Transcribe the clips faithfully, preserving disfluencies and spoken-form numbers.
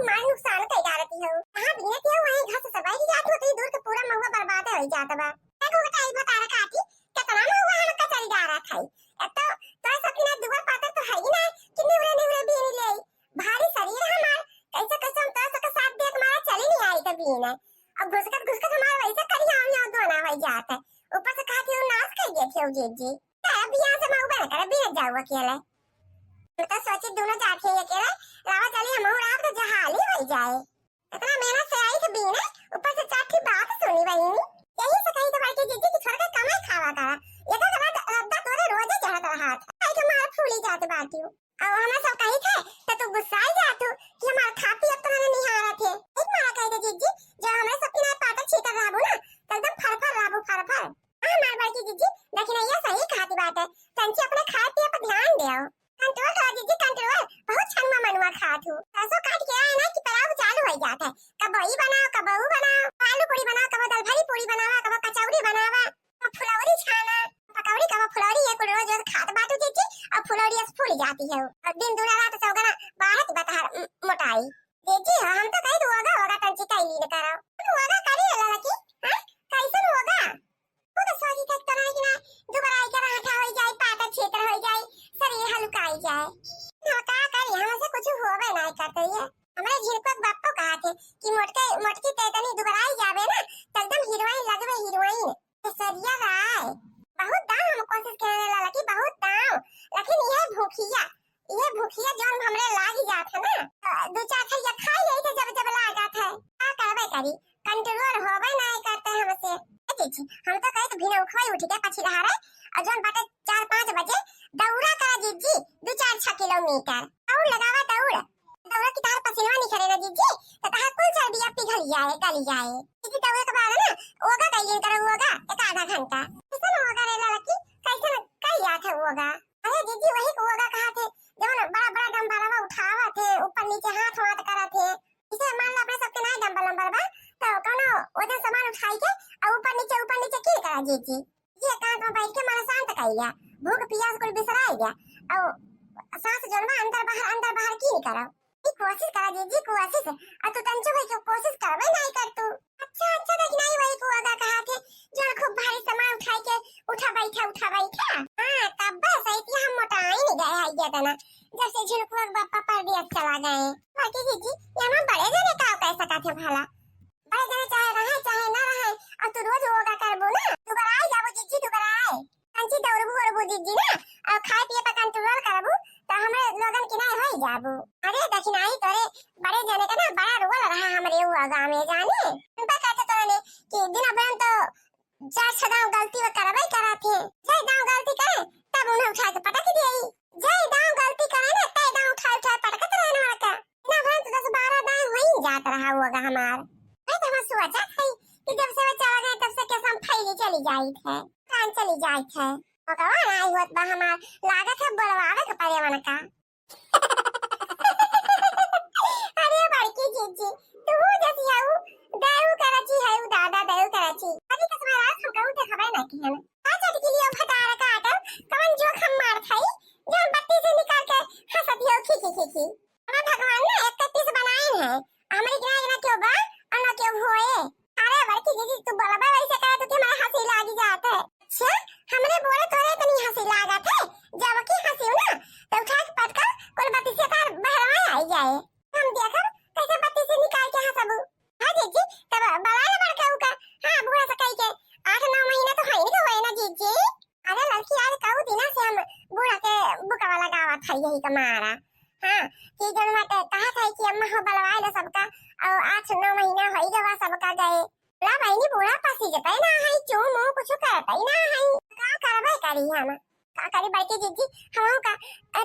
मार नुकसान कई डारती हो। कहाँ बीनत हो, वहीं घर से सब ही जात हो, तो ये दूर के पूरा महुआ बर्बाद हो जात बा। देखो बेटा, ई भतार काटी, कितना महुआ हम कचरी डारत है। एक तो तोरे सब के ना दुबर पातर तो है ही ना, कि निवरे निवरे बीन ले। भारी शरीर हमार, कैसे कैसे हम तोरे सबके साथ देत मारा चली नहीं आई तो बीन। अब घुसकत घुसकत हमार वैसे करिया हम यहाँ दोना हो जात है। ऊपर से कहा कि वो नाश कर देते हो जीजी। तो अब यहाँ से महुआ ना करे, बीन जाओ अकेले। हम तो सोची दोनों जात है अकेले, लावा चली हम रात को जहाली हो जाए। इतना मेहनत से आई तो बीने, ऊपर से चार ठी बात सुनी बहिनी। यही से कही तो बड़की जीजी कि थोड़ा कमाई खावा करा। ये तो रद्दा, रद्दा तोरे रोजे चढ़त रहा था। आई तो मार फूली जात बाटी। अब हमें सब कही थे, तो तू गुस्साई जातू कि हमार खा पी अब तो मैंने निहारा थे। एक मारा कही थे जीजी, जो हमें सबके ना पातर छीतर रहबू ना, तो एकदम फरफर रहबू, फरफर। हाँ, हमार बड़की जीजी, लेकिन ये सही कहती बात है, तंची अपने खाए पिए पर ध्यान देओ। कंट्रोल करो जीजी, कंट्रोल। बहुत छनुआ मनुआ खात हूँ। सरसों काट के आए ना कि पलाव चालू हो जात है। कबो ई बनाओ, कबो ऊ बनाओ, आलू पूरी बनाओ, कबो दलभरी पूरी बनावा, कबो कचौरी बनावा, कबो फुलौरी छाना, पकौड़ी, कबो फुलौरी, ये कुल रोज रोज खात बाटू जीजी, और फुलौरी अस फूल जाती है। और दिन दूना रात चौगना बाढ़त बतहर म-, मोटाई। जीजी, हम तो कही तू होगा, होगा तंची कई लीन करो। तू होगा करी ललकी, हाँ? कैसन होगा? वो तो सोची थे तोरा कि ना दुबराई के राठा होई जाए, पातर छीतर होई जाए, शरीर हलुकाई जाए। हम का करी, हमसे कुछ होवे ना करते ये। हमरे झिनकुआ के बापो कहा थे कि मोटके, मोटकी ते तनी दुबराई जावे ना, तो एकदम हीरोइन लगबे, हीरोइन। केसरिया राय, बहुत दाम हम कोशिश करे ललकी, बहुत दाम, लेकिन ये भूखिया, ये भूखिया जौन हमरे लाग जात है ना, अ, दो चार थरिया खाई लेई तो जब जब लागत है, का करबे करी, कंट्रोल होबे नहीं करते हमसे। ए जीजी, हम तो कहे तो भिनउखवा ही उठ के पछिलहारे, और जौन बाटे चार पाँच बजे दौड़ा करा जीजी, दो चार छह किलोमीटर दौड़ लगावा दौड़, दौड़ा की तार पसीनवा निकले ना जीजी, तो तार कुल चर्बिया पिघल जाए, गल जाए। जीजी दौड़े के बाद ना योगा कइलिन करो, योगा एक आधा घंटा। कैसन योगा रे ललकी, कैसन कई जात है योगा? अरे जीजी, वही को योगा कहा थे, जवन बड़ा बड़ा डम्बलवा उठावा थे, ऊपर नीचे हाथ वाथ करा थे। इसे मान लो अपने सबके नाई डम्बल नंबर बा, तो कौनो वजन सामान उठाई के और ऊपर नीचे, ऊपर नीचे की करा जीजी। जी एकांत में बैठ के मन शांत कर लिया, भूख पियास कुल बिसराई गया, और सांस जौन बा अंदर बाहर, अंदर बाहर की करा। ई कोशिश करा जीजी, कोशिश। और तू तंचू भाई के कोशिश करबे नहीं कर तू। अच्छा, अच्छा, देखी नाई वही को अदा कहा थे, जौन खूब भारी सामान उठाई के उठा बैठा, उठा बैठा। हाँ, तब बस ऐसी हम मोटाई नहीं गए है ये तना, जब से झिनकुआ के बापा परदेस चला गए। बाकी जीजी, ये हम बड़े जने का कह सका थे भला? बड़े जने चाहे रहे, चाहे ना रहे, और तू रोज योगा करबू ना, दुबराई जाबू जीजी, दुबराई। तंची दौड़बू, ओड़बू जीजी ना, और खाए पिए पर कंट्रोल करबू, तो हमरे लोगन की नाई होई जाबू। अरे दखिनाई तोरे बड़े जने का ना बड़ा रोल रहा हमरे योगा में जाने। उनका कहते तो ने कि दिन भर तो चार छह दांव गलती वो करबे करा थे। जय दांव गलती करे, तब उन्हें उठा के पटक दिए। जय दांव गलती करे ना, तय दांव उठा उठा पटकत रहे ना का। दिन भर तो दस बारह दांव वहीं जात रहा होगा हमार। मैं तो हम सोचा था कि जब से वो चला गया, तब से कैसे हम फैली चली जाई थे, कान चली जाई थे। भगवान आई होत बा हमार, लागत है बोलवावे के परे उनका। अरे बड़की जीजी, तू जैसी हऊ, दयू करची हऊ दादा, दयू करची। अभी कस महाराज हम कहूँ ते खबर ना किहन। का चटकी लियो भतार काटल, कवन जोखम मार खाई, जो बत्ती से निकाल के हंसत हियो खी खी खी खी। हमार भगवान ना इकतीस बनाए हैं, हमरी के ना, ना क्यों बा, और ना क्यों होए। अरे बड़की जीजी, तू बोलबे वैसे करे तो कि हमारे हंसी लागी जात है। अच्छा, हमरे बोले तोरे इतनी हंसी लागत है, जब की हंसी ना, तो उठा के पटका कुल बत्ती से तार बहरवा आई जाए। हम देखब कैसे बत्ती से निकाल के हंसबू। हाँ जीजी, तब बड़ा ना बड़का उका, हाँ बूढ़ा से कही के, आठ नौ महीना तो है नहीं तो होए ना जीजी। अरे लड़की, आज कऊ दिना से हम बूढ़ा के बुकवा लगावत है यही के मारा। हाँ, कि जौन बाटे कहत है कि अम्मा हो बलवाए लो सबका, और आठ नौ महीना होई गवा सबका गए। ला बहिनी, बूढ़ा पसी जतई ना है, चू मुँह कुछ करतई ना है। का करबे करी हम? का करी बड़की जीजी, हम का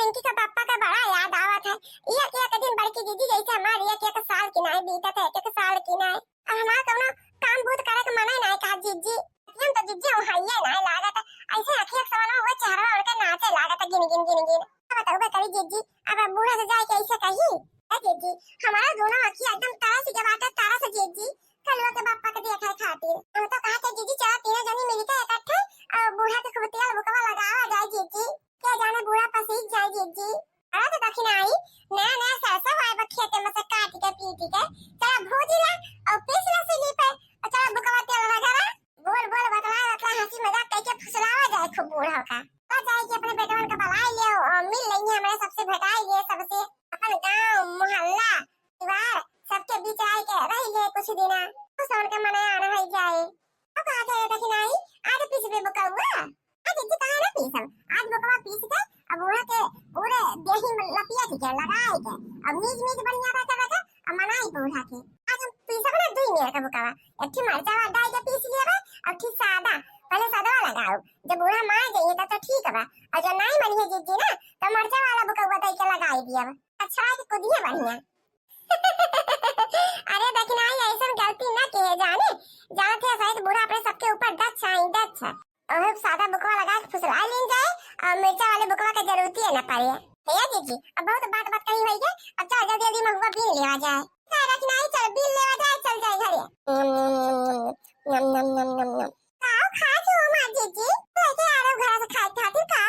रिंकी का पापा का बड़ा याद आवत है। एक एक दिन बड़की जीजी जैसे हमार एक एक साल की नाई बीतत है, एक एक साल की नाई। अब हमार कौनो काम बूत करे के मने नाई कहा जीजी। हम तो जीजी हम हइये नाई लागत है। ऐसे अखिया के समान में वो चेहरा उनके नाचे लागत है, गिन गिन गिन गिन। अब बताओ बे करी जीजी, अब बूढ़ा से जाए के ऐसे कही? ए जीजी, हमारा दोनों अखिया एकदम तरस गया बाटे, तरस जीजी। कलुआ के बापा के देखे खातिर। हम तो कहा के जीजी चला तीनों जनी मिलके इकट्ठे और बूढ़ा के खूब तेल बुकवा लगावा जाए जीजी। के जाने बूढ़ा पसीज जाए जीजी। अरे तो दखिनाई, नया नया सरसों आए बा खेते में से काट के पी। ठीक है, चला भूजी ला और पीस ला सिली पे, और चला बुकवा तेल रगड़ा। बोल बोल, बतला बतला, हंसी मजाक कइके फुसलावा जाए खूब बूढ़ा का। आ जाए कि अपने बेटवन का बलाई ले और मिल लेंगे, हमरे सबसे भेटाई ले, सबसे अपन गांव मोहल्ला परिवार सबके बीच आए के रह ले कुछ दिना, खुश होन के मने आना है जाए। तो कहा जाए दखिनाई, आज पीस बे बुकवा। आज इज्जी कहा ना पीसम, आज बुकवा पीस के अब बूढ़ा के पूरे देही में लपिया के लगाए के, अब नीज नीज बढ़िया रह के रखे, अब मनाई बूढ़ा के। आज हम पीसम ना दुई मेर का बुकवा, एक ठी मरचा वाला डाल के पीस लिया बा, अब ठी सादा, पहले सदवा लगाओ, जब बूढ़ा मान जाइए तब तो ठीक बा, और जब नहीं मनिए जिज्जी ना, तो मरचा वाला बुकवा दे के लगाई दिया बा। अच्छा है कि कुदिए बढ़िया। अरे दखिनाई, ऐसन गलती ना किहे जाने, जानत है सहित बूढ़ा अपने सबके ऊपर दच्छ आई दच्छ। ओहे सादा बुकवा लगा के फुसला लीन जाए, और मिर्चा वाले बुकवा के जरूरत ही ना पड़े। भैया जी जी, अब बहुत बात बात कही हुई है, अब चल जल्दी जल्दी महुआ बीन लेवा जाए। अरे दखिनाई, चल बीन लेवा जाए, चल जाए घरे। नम नम नम नम नम नम। का खात हो माँ जीजी? लेके आ रहे हो घर से खाए खातिर का?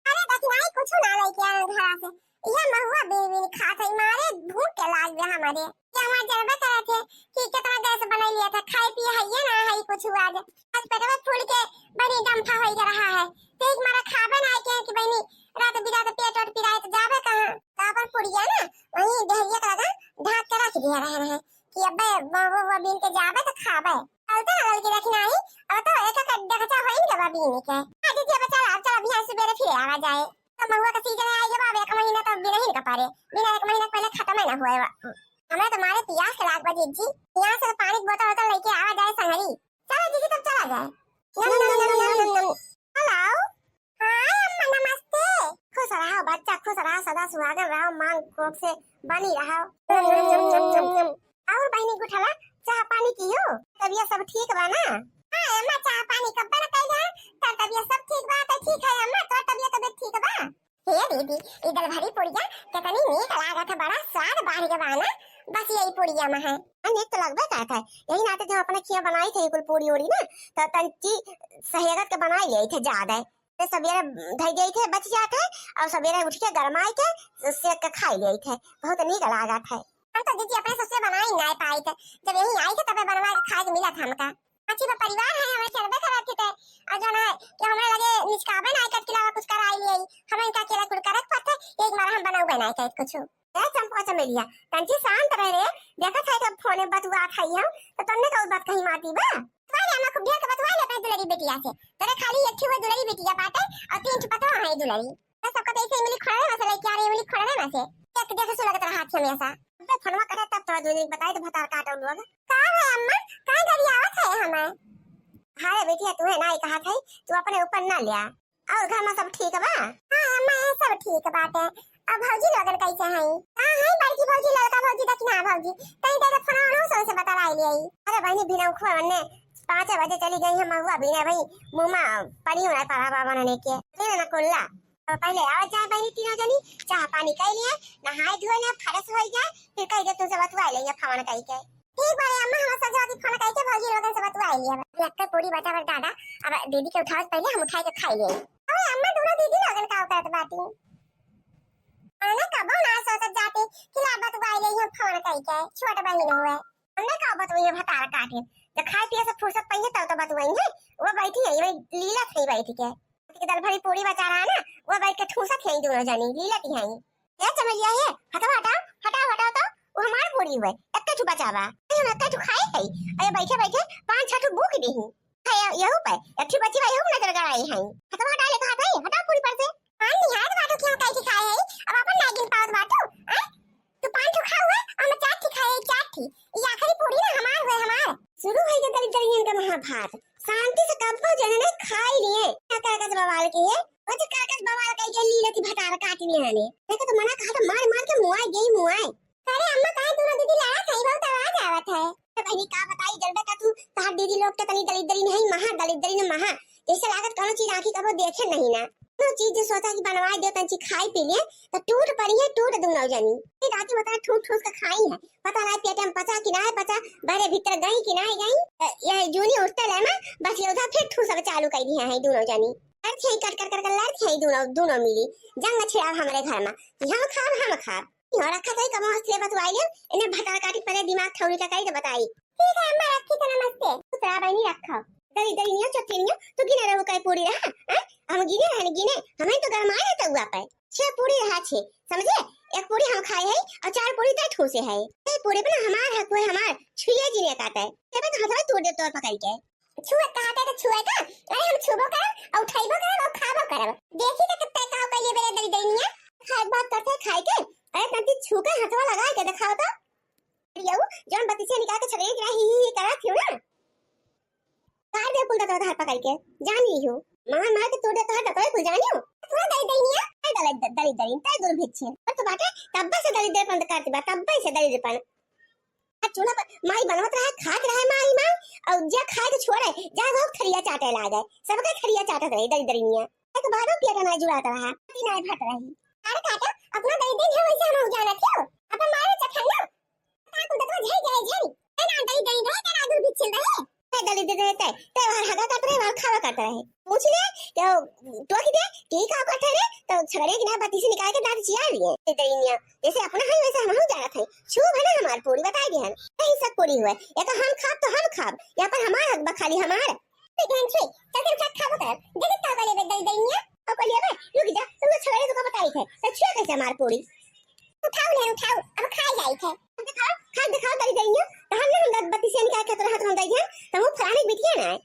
अरे दखिनाई, कुछ ना लेके आ रहे घर से, यह महुआ बीन बीन खात है, मारे भूख के लाग गया हमारे। ये हमारे जनबे करे थे कि कितना गैस बना लिया था, खाए पिए है ये ना है कुछ हुआ आज। आज पेटवा फूल के बनी डंफा हो रहा है, तो एक मारा खाबे ना के कि बहनी रात बिरात पेट वट पिराए तो जाबे कहाँ? तो अपन पुड़िया ना वहीं देहरिया के लगा ढाक के रख दिया रहे रहे कि अबे वो, वो, वो बीन के जाबे तो खाबे। चलते ना लड़की रखी नहीं, अब तो एक एक डगचा होइन के बा बीन के। हाँ दीदी, अब चल, अब चल, अभी यहाँ सुबेरे फिर आवा जाए। तो महुआ का सीजन आई जब, अब एक महीना तो बिना ही का पारे, बिना एक महीना पहले खत्म ही ना हुआ है। हमें तो मारे पियास के लाग बा जीजी, यहाँ से तो पानी की बोतल वोतल लेके आवा जाए संगरी। चलो जीजी, तब चला जाए। नम, नम, नम, नम, नम, नम। हेलो। हाँ अम्मा, नमस्ते। खुश रहो बच्चा, खुश रहो, सदा सुहागन रहो, मांग कोख से बनी रहो। नम, नम, नम, नम, नम, नम। और बहनी गुठला, चाह पानी कियो? तबियत सब ठीक बा ना? हाँ अम्मा, चाह पानी कब्बे न कइला, तोर तबियत सब ठीक बा? तो ठीक है अम्मा, तोर तबियत, तबियत ठीक बा? हे दीदी, ई दलभरी पुड़िया कितनी नीक लागत है, बड़ा स्वाद बढ़ गया बा ना, बस यही पुड़िया में है। हाँ, नीक तो लगबे करत है, यही नाते जो अपने खिया बनाई थे कुल पूरी उड़ी ना, तो तंची सहेगत के बनाई ले थे ज्यादा, तो सबेरे धई दे थे बच जात है, और सबेरे उठ के गरमाई के सेक के खाई ले थे, बहुत नीक लागत है। हम तो दीदी अपने सबसे बनाई ना पाई थे, जब यही आई थे तबे बनवा के खाए के मिला था हमका। अच्छी बा, परिवार है, हमें चलबे करत थे, और जो ना कि हमरे लगे निचकाबे ना करत के अलावा कुछ कराई लिए, हम इनका अकेला कुल करत पड़ते, एक बार हम बनाऊ बनाए करत कुछ। ए चंपा चमेलिया, तंची शांत रह रे, देखत है जब फोने बतुआ खाई हम, तो तन्ने का बात कहीं माती बा। तुम्हारे अम्मा खूब ढेर के बतुआ ले अपने दुलरी बेटिया से, तेरे खाली एक ठो दुलरी बेटिया बाटे, और तीन ठो पतवा है दुलरी। तो सबका तो ऐसे इमली खोड़े में से लेके आ रही, इमली खोड़े में से। देख, देख, सुलगत रहा थी हमेशा। अबे फोनवा करे तब तोरा दुनिया के बताई तो भतार काटो लोग। का है अम्मा? का गरियावत है हमें? हाय बेटिया, तू है ना, ये कहा था, तू अपने ऊपर ना लिया। और घर में सब ठीक बा? हाँ अम्मा, ये सब ठीक बाटे। अब भौजी लोगन कैसे हैं? हाँ है बड़की भौजी, लड़का भौजी, दक्षिणा भौजी। तनी देर फोन आनो सो से बतलाई लिया। अरे बहनी, बिना उखवा ने पाँच बजे चली गई है महुआ बीने भाई, मुँह में पड़ी होना पड़ा बाबा ने के। तीन ना कुल्ला। तो पहले आवा जाए बहनी तीनों जनी, चाह पानी कर लिए, नहाए धोए ले, फ्रेश हो जाए, फिर कह दे तुमसे बतुआ लेंगे फोन कह के। ठीक बारे अम्मा, हम सजवा की फोन कह के भौजी लोगन से बतुआ लिए। लगता पूरी बचा बस दादा, अब दीदी के उठाओ पहले, हम उठाए के खाई ले। अरे अम्मा, दोनों दीदी लोगन का करत बाटी? अरे कबो ना सोचत जाती कि ला बतुआ ले हम फोन कह के, छोट बहन हुए। हमने का बतुआ भतार काटे, तो खाए पिए से फुर्सत पाइए तब तो बतुआ है। वो बैठी है, ये लीला थे बैठ के। के दल भरी पूरी बचा रहा है ना, वो बैठ के ठूसत है दोनों जनी, लीलत है। ए चमेलिया, ये हथवा हटाओ, हटाओ, हटाओ तो, वो हमार पूरी हुए, एक्के ठू बचावा। अरे हम एक्के ठू खाए है, अरे बैठे बैठे पाँच छह ठू बूक दी हूँ। है यहू पे, एक ठू बची बा, यहू नजर गड़ाई है। हथवा हटा ले कहा था, हटाओ पूरी पर से। पान निहायत बाटू क्यों कह के खाए है, अब अपन ना गिन पावत बाटू, हैं? तू पाँच ठो खा हुआ, हम चार ठो खाए, चार ठो। ये आखिरी पूरी ना हमार हुए, हमार। शुरू है ये दलित दलियन का महाभारत। शांति से कब्बो जने ने खाई लिए। क्या कागज बवाल के है? वो जो कागज बवाल कह के लीलती भतार काट लिए ने। देखो तो मना कहा तो मार मार के मुआए गई मुआए। अरे अम्मा, काहे दोनों दीदी लड़ा था? बहुत आवाज आवत है। अरे बहनी, का बताई, जलबे का तू, तहार दीदी लोग के तनी दलिद्री नहीं, महा दलिद्री न महा। जैसे लागत कौनो चीज आँखी कबो देखे नहीं ना। कौनो चीज जे सोचा कि बनवाए दे, तंची खाई पी लिए, तो टूट पड़ी है, टूट दोनों जनी। ये राती होता है, ठूस ठूस के खाई है। पता नहीं पेट में पचा कि ना पचा, बहरे भीतर गई कि ना गई। अ, ये जूनी उठते ले में, बस ये उधर फिर ठूस अब चालू कर दिया है दोनों जनी। लड़ थे कट कट कर, कर लड़ थे दोनों, दोनों मिली। जंग छिड़ा हमारे घर में, कि हम खाब, हम खाब। यहाँ रखा था, कमा मस्त ले बतवाई ले, इन्हें भतार काटी परे दिमाग ठौरी का करी तो बताई। ठीक है अम्मा, रखी तो नमस्ते। खुश रहा बहनी, रखा। दरी दरी नियो, चोटी नियो, तू गिने रहो कई पूरी रहा, हैं? हम गिने रहने गिने, हमें तो गरमाए है तो हुआ पे। छह पूरी रहा छह, समझे? एक पूरी हम खाए है और चार पूरी तय ठूसे है। ये पूरी पे ना हमार हक है, हमार छुए जीने का तय। ये तो हथवा तोड़ दे तोर पकड़ के। छुए कहा था तो छुए का? अरे हम छुबो करब और उठाइबो करब और खाबो करब। देखी तो कितना का कहिए बेरे दरी दरी निया। खाए के बात करते हैं खाए के। अरे तंती छू के हथवा लगा के दिखाओ तो। यऊ, जौन बतिसिया निकाल के छगड़ी के ही, ही, ही करत हियो ना। काट दे कुल दतवा तोहार पकड़ के, जान ली हो। मार मार के तोड़ दे तोहार दतवा कुल जानी हो। तोरा दरी दरी निया, काय दली दरी दरी, तय दुर्भिक्षिन। पर तो बाटे, तब्बे से दली दे पंद करती बा, तब्बे से दली दे पंद। आ चूल्हा पर माई बनवत रहे, खात रहे माई माई, और जे खाए के छोड़े, जा घोक थरिया चाटे लागे, सबके थरिया चाटत रहे दरी दरी निया। एक बारो पेट ना जुड़ात रहा, पति ना भट रही। अरे काका, अपना दरी दरी है वैसे हम जानत हो, अपन मारे चखन ना। ताकू दतवा झरी जाए झरी। ए ना दई दई रहे, तेरा दूर बिछिल रहे। ए दली दे रहे ते, ते बाहर हगा करत रहे, बाहर खावा करत रहे। पूछ ले, तो टोक दे, की का करत रहे, तो छगड़े की ना बत्ती से निकाल के दांत चिया लिए। ते दई निया, जैसे अपना है वैसे हम जानत है। छू भला हमार पूरी बताई दिहन। यही सब पूरी हुए। या तो हम खाब तो हम खाब। या पर हमार हक बा खाली हमार। ते बहन छुई, चल के उठा खाबो करब। दे दे तावा लेबे दई दई निया। अब कहलिए बे, रुक जा, तुम तो छगड़े तुका बताई थे। तो छुए कैसे हमार पूरी? उठाओ ले, उठाओ, अब खाए जाई थे। दिखाओ, खा दिखाओ दरी दई निया। तो हम ना हम बत्ती से निकाल के तोरा हाथ में दई है। तो वो फलाने बिटिया ना है।